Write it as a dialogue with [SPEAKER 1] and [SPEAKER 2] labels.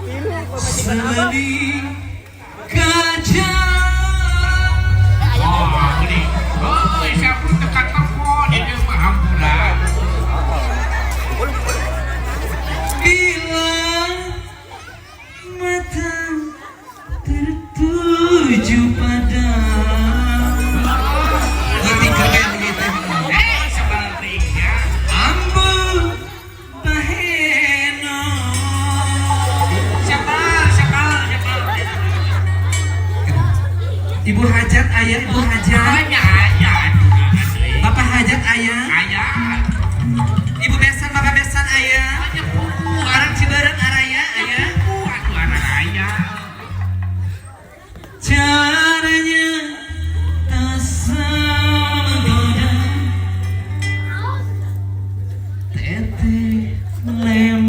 [SPEAKER 1] Seladi gajah.
[SPEAKER 2] Oh, ini. Oh, siapa tekan telepon ini mah hampura.
[SPEAKER 1] Bila mata tertuju pada. Ngerti keren gitu.
[SPEAKER 2] Eh, sebenarnya.
[SPEAKER 1] Ambu baheno.
[SPEAKER 2] Sabar, sabar, sabar.
[SPEAKER 1] Ibu hajat, ayah ibu hajat.
[SPEAKER 2] Banyak.